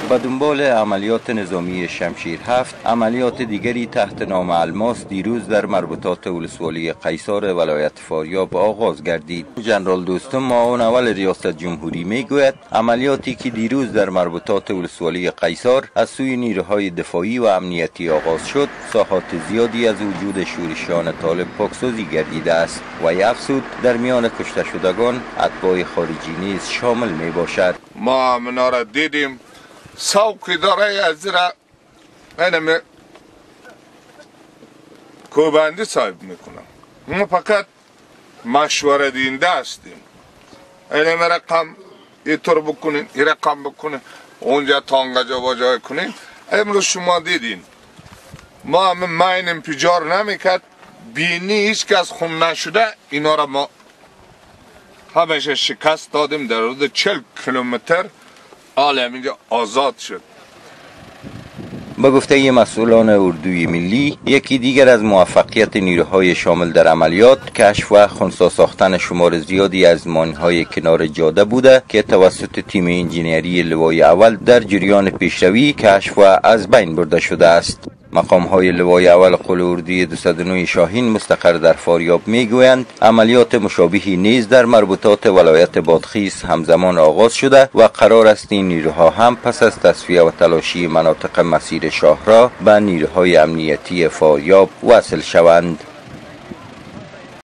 به دنبال عملیات نظامی شمشیر 7، عملیات دیگری تحت نام الماس دیروز در مربوطات ولسوالی قیصار ولایت فاریاب آغاز گردید. جنرال دوستم، معاون اول ریاست جمهوری، میگوید عملیاتی که دیروز در مربوطات ولسوالی قیصار از سوی نیروهای دفاعی و امنیتی آغاز شد، ساحات زیادی از وجود شورشیان طالب پاکسازی گردیده است و افزود در میان کشته شدگان اتباع خارجی نیز شامل می باشد. ما مناره دیدیم، سوقی داره از را اینم کوبندی صاحب میکنم. ما فقط مشوره دینده هستیم. اینم رقم اینطور بکنین، این رقم بکنین، اونجا تانگا جا جای کنین. امروز شما دیدین ما همه ماین انفجار نمیکرد، بینی هیچ کس خون نشده، اینا را ما همیشه شکست دادیم. در حدود 40 کیلومتر عالم اینجا آزاد شد. با گفته مسئولان اردوی ملی، یکی دیگر از موفقیت نیروهای شامل در عملیات، کشف و خنثی ساختن شمار زیادی از مانهای کنار جاده بوده که توسط تیم انجینیری لوای اول در جریان پیشروی کشف و از بین برده شده است. مقام های لوای اول قول اردوی 209 شاهین مستقر در فاریاب میگویند عملیات مشابهی نیز در مربوطات ولایت بادخیس همزمان آغاز شده و قرار است این نیروها هم پس از تصفیه و تلاشی مناطق مسیر شاهراه به نیروهای امنیتی فاریاب وصل شوند.